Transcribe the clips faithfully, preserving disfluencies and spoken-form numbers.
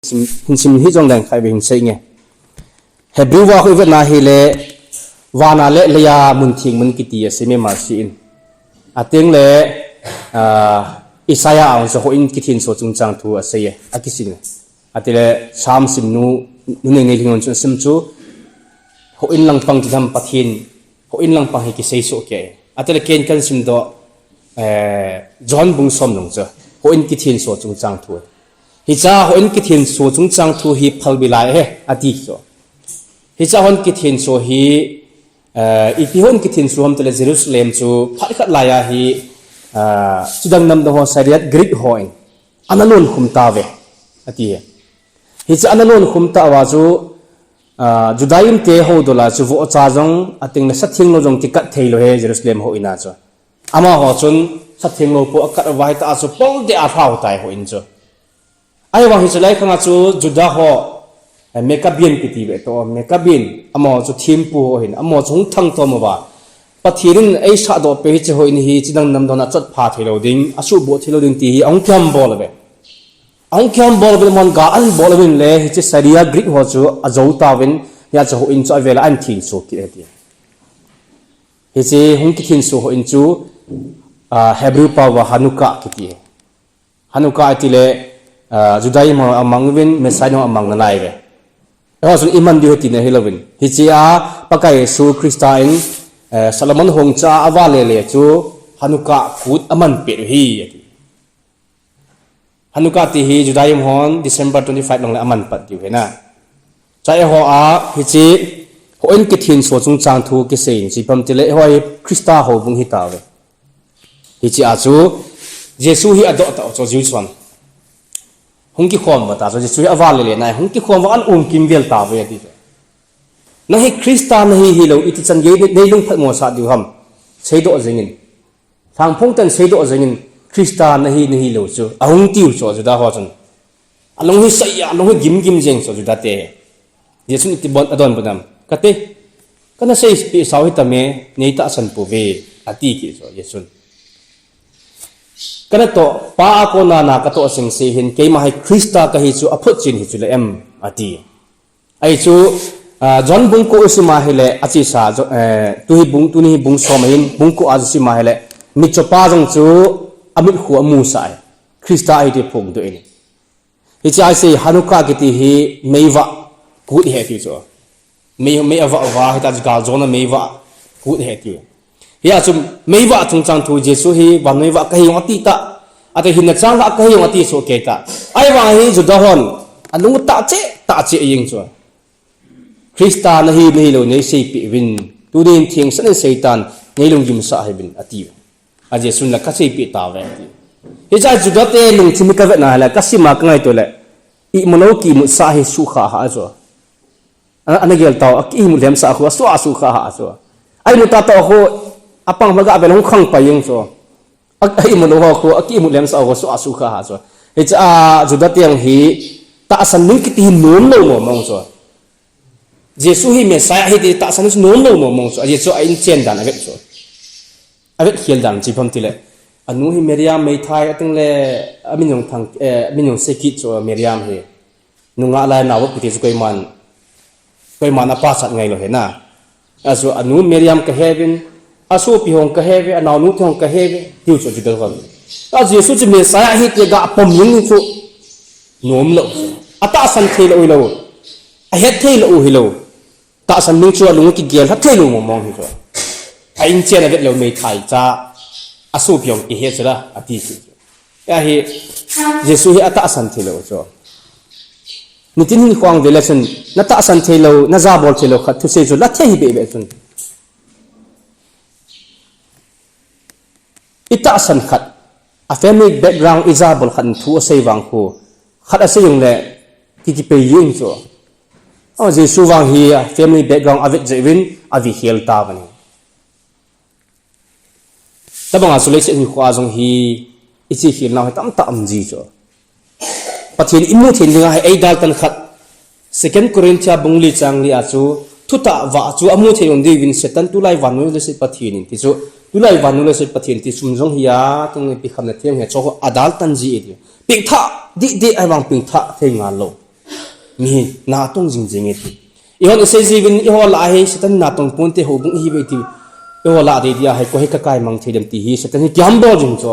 Hin sim hi jong leng khat vei hin sei nge. Hebrew va khu i vet na hile, vana le leiya mun theng mun kiti asei mama si in. Ateng le, ah, Isaiah a hung chu houin kithenso chungchang thu asei e, akisin e. Atile Psalm sim nu, nu Neinei Lhinglun chun asim chu, houin langpang ti dam Pathen, houin langpang hi kisei soh kei. Atile ken kan sim doh, eh, John bung som nung chu, houin kithenso chungchang thu. Hicha houin kithenso chungchang thu hi phalbi lai e, ati chu. Hicha houin kithenso hi, eh, ipi houin kithenso ham tile Jerusalem chu phat khat laiya hi, ah, chidang namdang ho Syrian Greek hon ana lonkhum tauve, ati e. Hicha ana lonkhum tauva chu, ah, Judaism te ho dola chu vohcha jong, ateng le satheng lou jong kikat thei lou e Jerusalem houin a chu. Amaho chun satheng lou po akat uva hita chu pol de a lhau tai houin chu. Ahivang hichu lai khang a chu Judah ho, eh, Maccabean kiti ve to, Maccabean, amaho chu thempu ho hin, amaho chu hung thangtom uva. Pathen in eisah doh peh hiche houin hi, chidang namdang a chotpha thei lou ding, asuhboh thei lou ding ti hi, ahung kihambol uve. Ahung kihambol uvin amaho gal ahin bol uvin le, hiche Syrian Greek ho chu ajou tauvin, hia chu houin chu avel a ahin thenso kit e ti. Hiche hung kithenso houin chu, ah, Hebrew pao va Hanukkah kiti e. Hanukkah iti le, ah, Judaism ho amang uvin, Messiah ho amang nalai uve. Eiho chun iman diu ahi tina hilouvin. Hiche a, Pakai Jesu Christa in, eh, Solomon hongcha a aval le le chu Hanukkah kut aman pet u ahi, ati. Hanukkah ti hi Judaism hon December twenty-five lang le aman pat diu ahi na. Chua eiho a, hiche, houin kithenso chungchang thu kisei in, ipi ham tile, eiho hi Christa houbung hitauve. Hiche a chu, Jesu hi adoh tauve chu Jews hon. Hung kikhom uva ta chu, Jesu hi aval le le nai, hung kikhom uva ana um kimvel tauve ati chu. Nang hi Christa nahi hilou, iti chan gei nei lungphat mosah diu ham. Seidoh jeng in. Lhangphong tah in seidoh jeng in, Christa nahi, nahilou chu. Ahung tiu chu, Judah ho chun. Alung hi seiya, alung hi gimgim jeng chu, Judah te. Jesun iti bon, adonbut nam. Kati, kana seipeh sau hitame, nei tahsan pouve, ati kit chu, Jesun. Kana toh, Pa a kona na katoh seng seh hin, keima hi Christa kahi chu, aphotchen hi chu le em, ati. Ahi chu, ah, John bung ko u sim a hile, achesa, Jo-, eh, tu hi bung, tuni hi bung som ahin, bung ko a chu sim a hile, mitchopa jong chu amitkhu amusah e. Christa ahi ti phongdoh in. Hiche a isei Hanukkah kiti hi meivah kut ahi ti chu. Mei, mei avah uva, hita chu galjona meivah kut ahi ti. Hia chu meivah chungchang thu Jesu hi vannoi vah kahi jong ati ta. Ati hinna chang vah kahi jong ati soh kei ta. Ahivang hi Judah hon alung tah cheh, tah cheh jeng chu. Christa nahi, nahilou nei seipeh uvin. Tunin thengsan in seitan nei lunggimsah hih uvin ati. A Jesun la kaseipeh tauve ati. Hiche a Judah te lungthim hi kavet na hile, kasim a kangaito le. Imut lou kimutsah hi sukha ha chu. A, ana gel tau, a kiimut lhemsah khu, asua sukha ha chu. Aimut tah tah khu, apang ma ga vel hung khang pai jeng chu. A, aimut lou ho khu, a kiimut lhemsah khu, asua sukha ha chu. Hiche a Judah te jong hi, tahsan ding kiti hi nom lou mong mong chu. Jesu hi Messiah ahi ti tahsan nom lou mong mong chu. A Jesu a inchen dan avet chu. Avet khel dan chu ipi ham tile. Anu hi Mariam meithai ateng le, amin jong thang, eh, amin jong sei kit chu Mariam hi. Nungah lai nao vop kiti chu koiman, koiman apachat ngai lou ahi na. Achu anu Mariam kahe uvin, asopi hon kahe uve, anaonu te hon kahe uve, tiu chu Judah hon. A Jesu chu Messiah ahi ti ga pom jeng chu nom lou. Atahsan thei lou hilou. Ahet thei lou hilou. Tahsan ding chu alung kigel lha thei lou mong mong hi chu. A inchen avet lou meithai cha. Asopi hon kihe chu la, ati chu. Ahi, Jesu hi atahsan thei lou chu. Nitin hin khang vele chun, natahsan thei lou, najabol thei lou khat thusei chu la thei hi bebe chun. Itahsan khat, a family background ijabol khat in thu asei vang khu, khat asei jong le, kikipei jeng chu. A Jesu vang hi a family background avet jeh uvin, avi khel tauvin. Tabang a chu leiset hinkho a jong hi ichi khel nau hi tamtah um ji chu. Pathen imu thei dinga hi eidaltan khat. Second Corinthians bung li chang li a chu thutah vah chu amu thei jong diuvin Satan tulai vannoi leiset pathen in ti chu. Tulai vannoi leiset pathen ti sum jong hi a tung pi khamna theng hi chu adaltan ji e ti. Pengthah dih dih ahivang pengthah thei ngal lou. Mi hi natong jing jing e ti. Ihon isei jiuvin, iho lah a hi Satan natong ponte, houbung ihiuve ti. Iho lah a dei dia hi koi hi kakai mang thei dem ti hi Satan hi kihambol jing chu.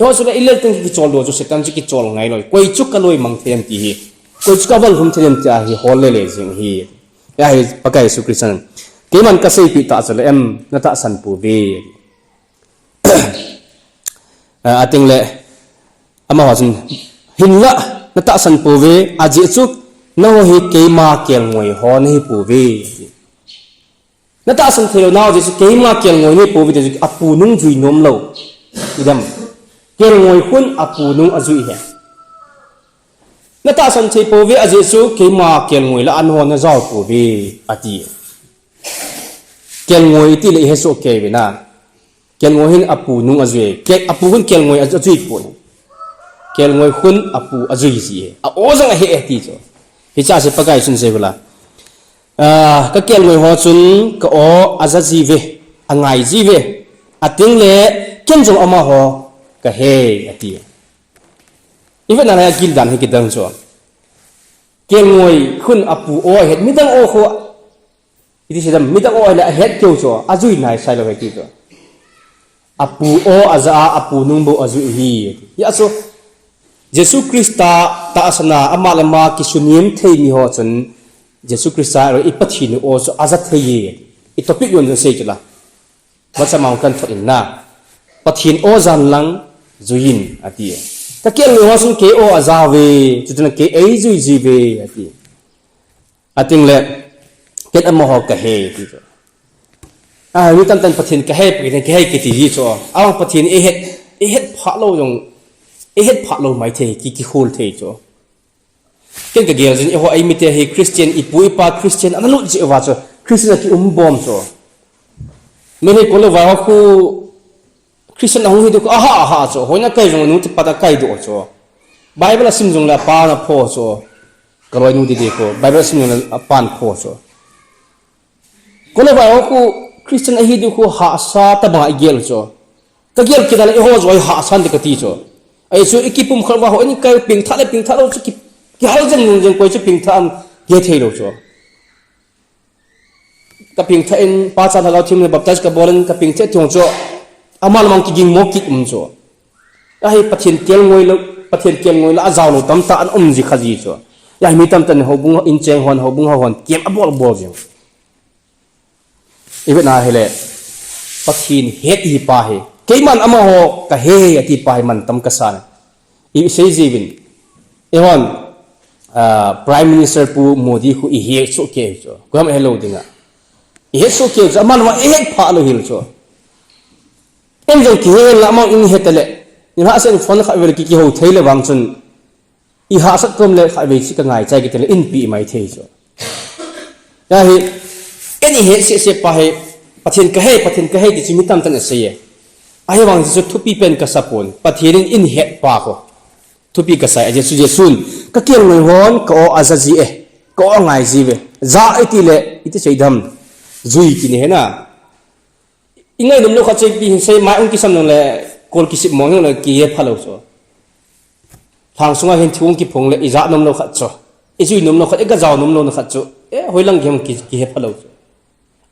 Iho chu le ilel teng kichol lou chu Satan chu kichol ngai lou. Koi chu kaloi mang thei dem ti hi. Koi chu kaval hum thei dem ti ahi hol le le jing hi. Ahi Pakai Jesu Christan. Keiman kaseipeh tah chu le em natahsan pouve. Ah, ating le, amaho chun, hinlah, natahsan pouve, ajeh chu, nangho hi keima kelngoi ho nahi pouve. Natahsan thei lou nau jeh chu, keima kelngoi nahi pouve, jeh chu, apu nung jui nom lou. Idam. Kelngoi khun apu nung ajui hi. Natahsan thei pouve, ajeh chu, keima kelngoi lah a nangho najao pouve, ati. Kelngoi iti le ihesoh kei uve na. Kelngoi hin apu nung ajui. Ke-, apu khun kelngoi a-, ajui poi. Kelngoi khun apu ajui ji e. A-o jong ahe e ti chu. Hiche a chu Pakai chun asei uve la. Ah, kakelngoi ho chun ka-o aja jiuve, angai jiuve. Ating le ken jong amaho kahe ati. Ivet na lai a gildan hi kidang chu. Kelngoi khun apu o ahet, midang o khu. Iti sei dem, midang o ahile ahet keu chu, ajui nai sai lou ahi ti chu. Apu o aja a, apu nung bou ajui ahi. Hia chu, Jesu Christa tahsan a, ama le ama kisunem thei mi ho chun, Jesu Christa i Pathen o chu aja thei e. I topic jon chu sei chu la. Vacha mang kan thot in na. Pathen o jan lang jui in ati. Kakelngoi ho chun kei o aja uve, chuti na kei eijui jiuve ati. Ating le, ken amaho kahe ti chu. Ah, mi tamtah in Pathen kahe, Pathen kahe kiti ji chu. Ahivang Pathen eihet, eihet phah lou jong, eihet phah lou mai thei, ki, kikhol thei chu. Ken kagel jin, eiho eimite hi Christian, ipu ipa Christian, ana lut jeh uva chu, Christian a kium bom chu. Mihei kol le vai ho khu, Christian ahung hi diu khu, aha, aha chu, hoina kai jong nu ti pat a kai doh chu. Bible asim jong le apan apho chu. Kaloinu didi khu, Bible asim jong le apan pho chu. Kol le vai ho khu, Christian ahi diu khu, hahsa tabang a igel chu. Kagel kit a le eiho jong hi hahsa nante kati chu. Ahi chu, ikipumkhat uva ho, in kai pengthah le pengthah lou chu ki, kihal jeng nung jeng koi chu pengthah am, kihethei lou chu. Kapengthah in, Pachan Lhagao Theng le baptize kabol in, kapengthah ti hung chu, ama le ama kiging mo kit um chu. Ahi Pathen kelngoi lou, Pathen kelngoi lah a jao lou tamtah ana um ji kha ji chu. Ahi mi tamtah in houbung in cheng hon, houbung ho hon, kem abol bol jing. Ivet na hile, Pathen het ihi pa hi. Keiman amaho kahe ati pa hi mantam kasan. Isei jiuvin. Eihon, ah, Prime Minister Pu Modi khu ihet soh kei chu. Koiham helou dinga. Ihet soh kei chu, aman ama ihet phah lou hel chu. Ken jong kihe la amang in het le. Nilhah sen phone khat vel ki, kihou thei le vang chun. Ihahsat kom le khatvei chu kangai chai kiti le inpi mai thei chu. Ahi, ken ihet seh seh pa hi, Pathen kahe, Pathen kahe ti chu mi tamtah in asei e. Ahivang chu thupi pen kasa pon, Pathen in eihet pa khu. Thupi kasa e, Jesu, Jesun, kakelngoi hon, ka-o aja ji e, ka-o angai jiuve. Ja iti le, iti sei dem. Jui kiti ahi na. Ingai nom lou khat chu ipi hin sei, mai hung kisam nung le, kol kisip mong hung le, kihe phalou chu. Lhang sunga hin thu hung kiphong le, ija nom lou khat chu. Ijui nom lou khat, iga jao nom lou na khat chu. E, hoilang kihong ki, kihe phalou chu.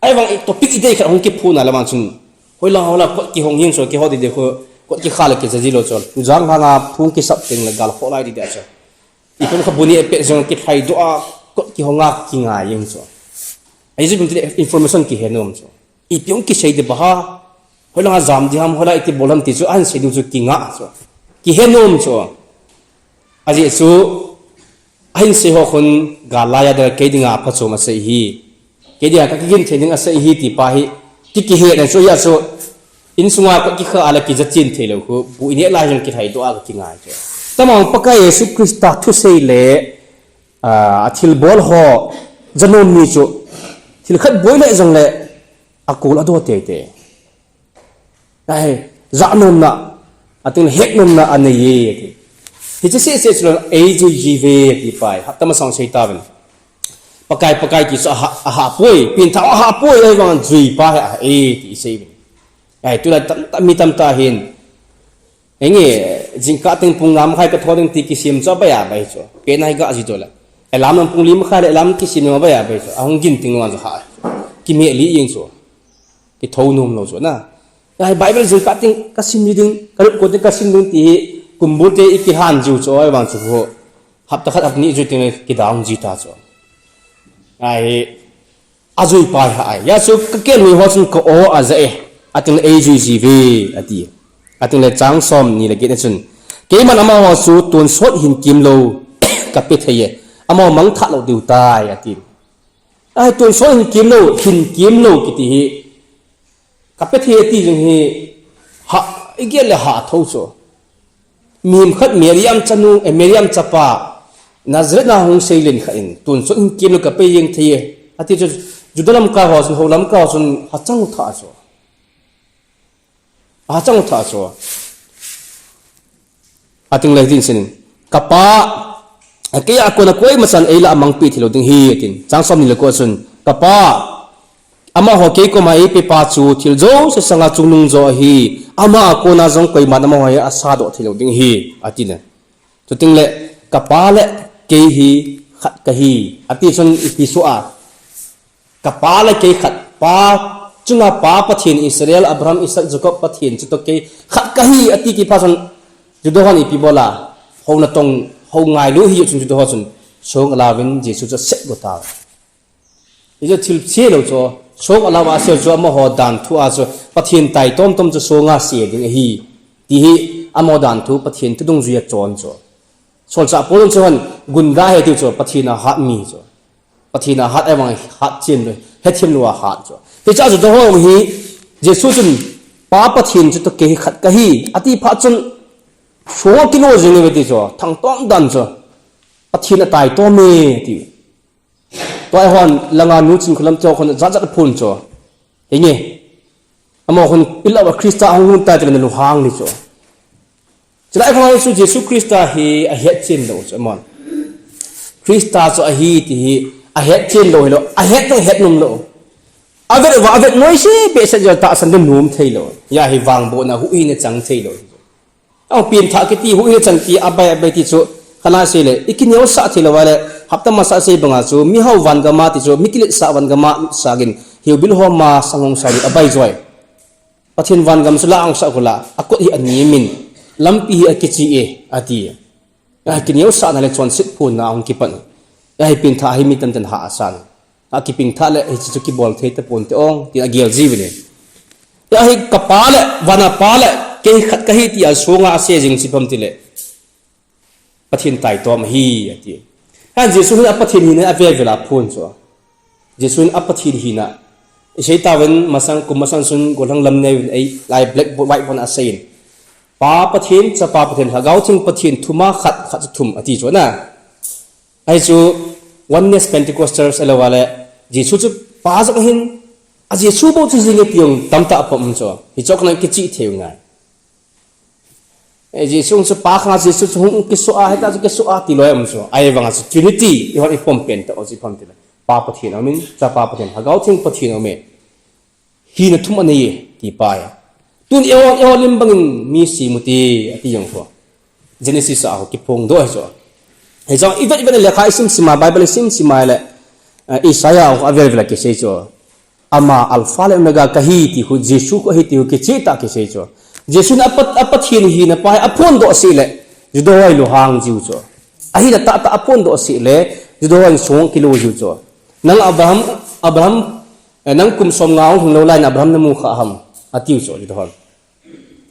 Ahivang i topic idei khat hung kiphong na le vang chun. Hoilang, hoilang, kot kihong hing chu, kiho didi khu, kot kikha le kija ji lou chu. Tujang hanga thu hung kisap teng le, gal kho lai didi chu. Ipum kha buni epet jong kithai doh a, kot kihong a kingai jeng chu. Ahi chu bim ti le information kihe nom chu. Ipi hung kisei di ba ha. Hoilanga jam di ham, hoilanga iti bol ham ti chu, ahin sei diu chu kinga chu. Kihe nom chu. Ajeh chu, ahin sei ho khun gal laiya ding kei dinga phachom asei hi. Kei dinga kakigin thei ding asei hi ti pa hi. Ki kihe na chu hia chu. Insunga ka kikha a le kija chen thei lou khu. Bu ineh lai jong kithai doh a ka kingai chu. Tamang Pakai Jesu Christa thusei le, ah, athilbol ho. Janom mi chu. Thil khat boi le jong le. Akul ado tei tei. Ahi, ja nomna, ating le het nomna anei e, ati. Hiche seh seh chu la, eijui jiuve, ati pa hi, hapta masang sei tauvin. Pakai, Pakai ti chu aha, aha poi, pengthah aha poi, ahivang jui pa hi aha e, ti isei uvin. Ahi, tulai tam, tam, mi tamtah hin. Henge, jingkah teng pung nga makhai kathou ding ti kisem chu abai abai chu. Pen ahi ga ji doh le. Alarm nang pung li makhai le alarm kisim nang abai abai chu. Ahung gin ting vang chu ha. Kimeh li ing chu. Kithou nom lou chu na. Ai Bible jil ka ting kasim li ding, ka rup ko te kasim ding ti hi kumbul te i kihan jiu chu ai vang chu ho. Hapta khat hapta ni ju ting le kidang ji ta chu. Ai ajui pai ha ai. Ya chu ka kel mi ho chun ka o a za e. Ating le ei jui ji ve ati. Ating le chang som ni le get chun. Keiman amaho chu tonsot hin kim lou ka pe thei e. Amaho mangthah lou diu tai ati. Ai tonsot hin kim lou, hin kim lou kiti hi. Ka pe thei ati jing hi ha, i gel le ha tho chu. Mihem khat Miriam chanu, eh, Miriam chapa, Nazareth na hung seilen khat in, tonsot hin kim lou ka pe jeng thei e. Ati chu, Juda lamkai ho chun, ho lamkai ho chun, ha chang tha chu. Ha chang tha chu. Ating le hitin sin. Ka pa, kei a kona koima chan ei lah a mangpi thei lou ding hi, atin. Chang som ni le ko chun. Ka pa, amaho kei koma ei pe pa chu, thil jouse sanga chungnung jo ahi. Ama a kona jong koiman amaho hi asa doh thei lou ding hi, atin. Chuting le, ka pa le kei hi khat kahi. Ati chun ipi so a. Ka pa le kei khat, pa, chunga pa Pathen Israel, Abraham, Isaac, Jacob Pathen, chuto kei khat kahi ati kiphat chun, Juda hon ipi bol a, ho natong, ho ngailu hi chun Juda ho chun, song alauvin Jesu chu sep go ta. Hichu thil che lou chu, song alauva se chu amaho dan thu a chu, Pathen tai tom tom chu songa se ding ahi. Ti hi, amaho dan thu, Pathen thu dungjuia chon chu. Solchah Paul in chu hon, gunda he tiu chu, Pathen a hat mi chu. Pathen a hat ai vang hat chen lou, hethem lou a hat chu. Hicha chu dohong hi, Jesu chun, Pa Pathen chuto kei hi khat kahi, ati phat chun, song kilo jing ve ti chu, thang tom dan chu, Pathen a tai tom e ti. Tua hon, langa nu chin khulam teo khun, jat jat phun chu. Hinge, amaho khun, i lah a Christa hung hun tai ti le na lunghang ni chu. Chulai khang chu Jesu Christa hi ahet chen lou chu amon. Christa chu ahi ti hi ahet chen lou hilou, ahet lou het nom lou. Avet va avet noi se pe se jo tahsan ding nom thei lou. Ya hi vangbohna huhhingna chang thei lou. Au pin tha kiti huhhingna chang ti abai abai ti chu khala se le i kineosah thei lou va le hapta masa sei banga chu mihao van gama ti chu mi kiletsah van gama sagin hiu bil homa sanghong sa abai joi. Pathen vangam chu la ang sa kula, a kot hi a nimin, lampi hi a kichi e, a ti. A kineosahna le chonset phunna a hung kipan. A hi pin tha hi mi tamten ha a san. A kiping tha le hi chu kibol thei ta pon te ong, ti a gel ji vin e. A hi ka pa le, vana pa le, kei khat kahi ti a sunga a se jing chi pam ti le. Pathen taitom ahi, ati. Han Jesu hin a Pathen hina a velvel a phon chu. Jesu hin a Pathen hina. I sei tauvin masang kum masang sun gollhang lam nei ei lai black board white board a seiyin. Pa Pathen, Chapa Pathen, Lhagao Theng Pathen, thuma khat, khat chu thum ati chu na. Ahi chu Oneness Pentecostals a lo va le Jesu chu Pa jong hin a Jesu bou chu jing e ti jong tamtah a pom chu. Hi chok na kichi thei ngai. Eh, Jesu chu Pa kha, Jesu chu hung kisu a, heta chu kisu a, ti loi um chu. Ahivanga chu Trinity, i hon i pom pen ta, o chi pom ti la. Pa Pathen amin, Chapa Pathen, Lhagao Theng Pathen amin. Hina thum anei, ti pa e. Tun i hon, i hon lim bangin mi simu ti, ati jong ko. Genesis a ho kiphong doh chu. Hijong, i vet, i vet le kha i sim sima, Bible i sim sima le, eh, Isaiah a ho a vel vel a kisei chu. Ama Alpha le Omega kahi ti hu, Jesu kahi ti hu, kicheh tah kisei chu. Jesu in a Pat-, a Pathen hina pa hi a phondoh seh le, Juda ho lunghang jiu chu. Ahina tahtah a phondoh seh le, Juda ho sung kilo jiu chu. Nang Abraham, Abraham, eh, nang kum som nga hung lou lai in Abraham na mu kha ham, atiu chu, Juda ho.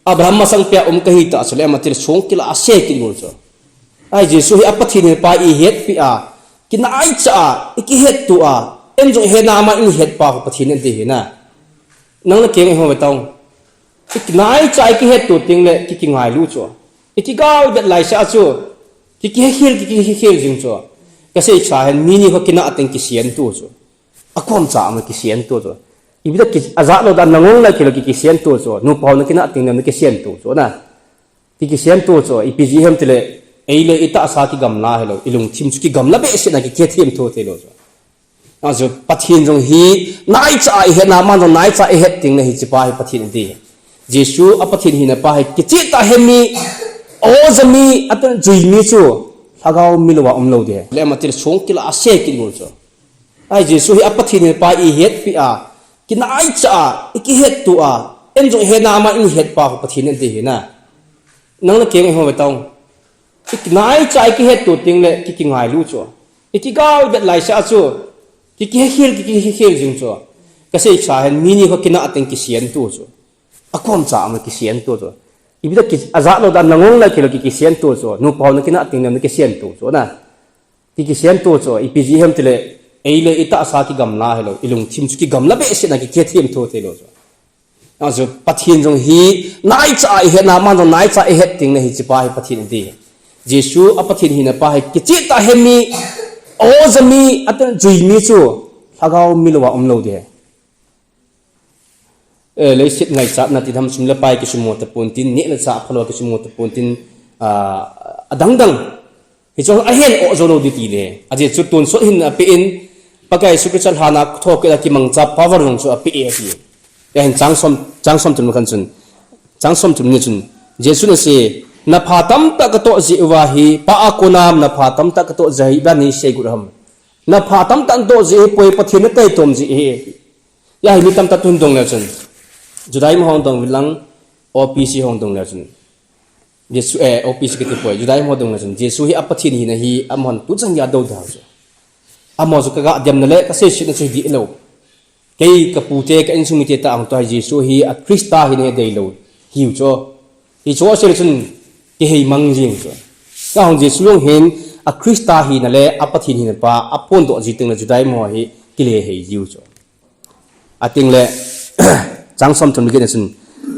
Abraham masang pia um kahi ta chu le, ama til sung kila a se kit ngol chu. Ai Jesu hi a Pathen hi pa i hetpi a, kinaicha a, i kihetto a, en jong hena ama i hetpa hu Pathen en ti hi na. Nang na keng ho ve tong. I kinaicha a i kihetto ting le, ki kingailu chu. I kigal vet lai sa chu. Ki kikhel, ki kikhel jing chu. Ka sei cha hen mi ni ho kina a teng kisianto chu. A kom cha ama kisianto chu. I bida ki, a jat lou dan na ngong la kilo ki kisianto chu. Nupa ho na kina a teng na kisianto chu na. Ki kisianto chu, ipi jeh ham tile, ei le i tahsa kigamla hilou, i lungthim chu kigamla behseh na ki, kithemto thei lou chu. Achu, Pathen jong hi, naicha a i hetna, aman jong naicha a i het ting le hiche pa hi Pathen ati. Jesu a Pathen hina pa hi, kicheh tah a hemi, o jami, atan jui mi chu, Lhagao milouva umlou ding. Lema til song kila ase kit ngol chu. Ai Jesu hi a Pathen hi pa ihetpi a, kinaicha a, ikihetto a, en jong hena ama ihet pa ho Pathen ati hi na. Nang le kei ho ve tong. Ikinaicha a ikihetto teng le kikingailu chu. Ikigal bet lai sa chu. Kikikhel, kikikhel jing chu. Kasei sa hen mi ni ho kina teng kisianto chu. Akom cha ama kisianto chu. Ibida ki, ajat lou da nangong na kilo ki, kisianto chu. Nupa ho na kina teng na kisianto chu na. Ki, kisianto chu. Ipi jeh ham tile, ei le itahsa kigamla hilou. Ilungthim chu kigamla behseh na ki, kithemto thei lou chu. Achu Pathen jong hi naicha a ihet na, aman jong naicha a ihet teng le hiche pa hi Pathen ati. Jesu a Pathen hina pa hi kicheh tah a hemi, oja mi, atel jui mi chu. Lhagao milouva umlou ding. Eh, leiset ngaichatna ti dam sum le pai kisumo tapon tin, neh le chah phalou kisumo tapon tin, ah, adang dang. Hichu ahen o jou lou ding ti le. Ajeh chu tonsot hin ape in, Pakai Jesu Christa lhana thokit a kimangcha power jong chu ape e ati. Ahin chang som, chang som thum khan chun. Chang som thum ni chun. Jesu in asei, napha tamtah katoh jeh uva hi, Pa a kona napha tamtah katoh jeh hi, ibola nei seigot ham. Napha tamtah natoh jeh hi, poi Pathen nataitom jeh hi. Hia hi mi tamtah tun dong le chun. Judaism hung dong uvin lang, O P C hung dong le chun. Jesu, eh, O P C kiti poi, Judaism hung dong le chun. Jesu hi a Pathen hina hi, amahon tuchan gei a dou dau chu. Amaho chu kaga demna le, kaseisetna chu hi dih lou. Kei kapute, ka insung mite tah a hung toh hi Jesu hi a Christa hina hi deilou. Hiu chu. Hichu asei le chun, kihei mang jing chu. Ka hung Jesu jong hin, a Christa hina le, a Pathen hina pa, aphondoh ji teng le Judaism ho hi, kile hei jiu chu. Ating le, chang som thum le get na chun.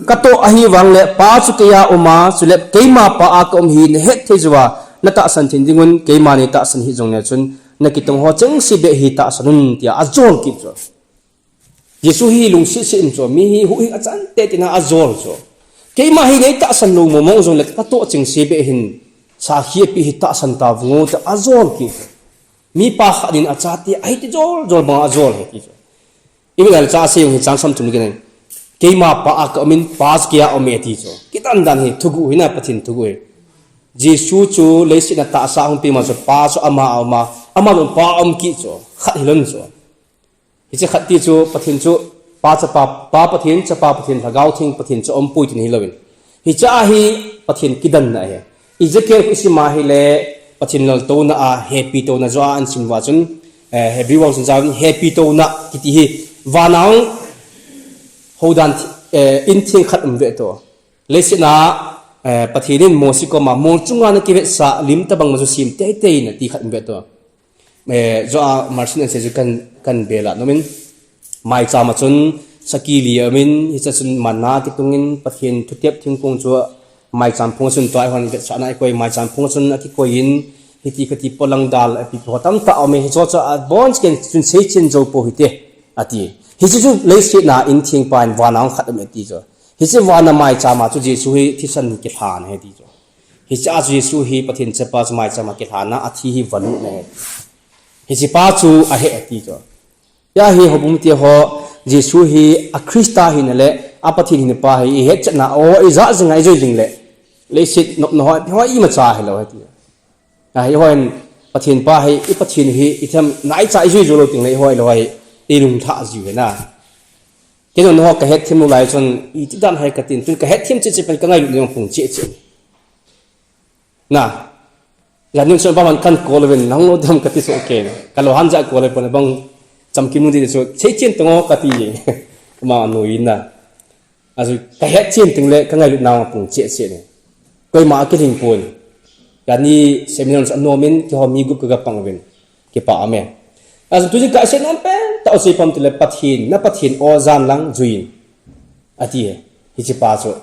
Katoh ahi vang le, Pa chu keiya um a, chule keima Pa a kaum hi nahet thei jou a, natahsan thei ding un, keima nei tahsan hih jong le chun, nakitong ho chengse beh hi tahsan un, tia ajol kit chu. Jesu hi lungset set in chu, mi hi huhhing achan tah in tina ajol chu. Keima hi nei tahsan lou mong mong jong le, katoh chengse beh hin, sakhi ape hi tahsan tauvin o, tia ajol kit chu. Mi pa khat in achate ahi ti jol jol banga ajol hi ti chu. Ipi le cha asei jong hi chang som thum ni kinen. Keima Pa a kaum in, Pa chu keiya um e ti chu. Kidan dan hi thuguh hi na Pathen thuguh hi. Jesu chu leiset a tahsa hung pe ma chu Pa chu ama a um a, ama jong Pa a um kit chu. Khat hilou chu. Hiche khat ti chu Pathen chu Pa Chapa, Pa Pathen, Chapa Pathen, Lhagao Theng Pathen chu aumpoi tin hilou in. Hiche a hi Pathen kidanna ahi. Ezekiel khu isim a hile Pathen laltouna a hepitona joh a ahin sim uva chun, eh, Hebrew ho chun jaovin hepitona kiti hi vana hung houdan thi-, eh, in theng khat um ve to. Leiset a, eh, Pathen in Mose koma mol chunga nakivetsah lim tobang ma chu sem teitei in ati khat um ve to. Eh, joh a Martin asei chu kan, kan bel a nom in. Maicham a chun saki li aum in, hiche a chun manna kitung in, Pathen thutep thingkong chu maicham phung a chun tua eihon vetsahna ikoi, maicham phung a chun akikoi in, hiti kati polang dal, api ho tamtah aum e, hiche chu abon cheh in chun seichen jou pou hite, ati. Hiche chu leiset a in theng pa in vana hung khat aum e ti chu. Hiche vana maicham a chu Jesu hi thisan kilhan ahi ti chu. Hiche a chu Jesu hi Pathen Chapa chu maicham a kilhan a, athi hi valut na ahi. Hiche pa chu ahi ati chu. Hia hi houbung te ho, Jesu hi a Christa hina le, a Pathen hina pa hi, ihet chetna, o, ijat jing a ijui jing le. Leiset nopna ho, ho imacha hilou ahi ti. Ahi hon, Pathen pa hi, i Pathen hi, itham naicha ijui jou lou teng le, ihoi lou hi, ilung lha jiu hi na. Kei jong nangho kahet them lou lai chun, iti dan ham katin, tun kahet them cheh cheh pen kangailut jong pung cheh cheh. Na, jan nun chun bang kan call uvin, nang lou dam kati so ke. Ka lou han ja call uvin bang chamkim nu ti so, seichen tong o kati. Ma nu in na. Achu kahet chen teng le kangailut na pung cheh cheh ne. Koima akilhing pon. Jani seminar chu anom in, keiho mi gup kaga pang uvin. Kipa aume. Achu tuji kasei nom pen tah u sei pam tile Pathen, na Pathen o jan lang jui in. Ati e. Hiche pa chu.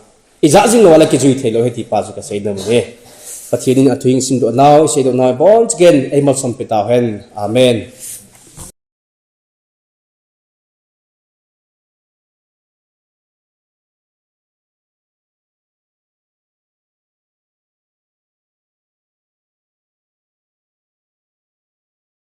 Ijat jing lou a la kijui thei lou ahi ti pa chu kasei nom e. Pathen in athu hing simdoh nau, iseidoh nau, ibon cheh in, eimalsom pe tau hen. Amen.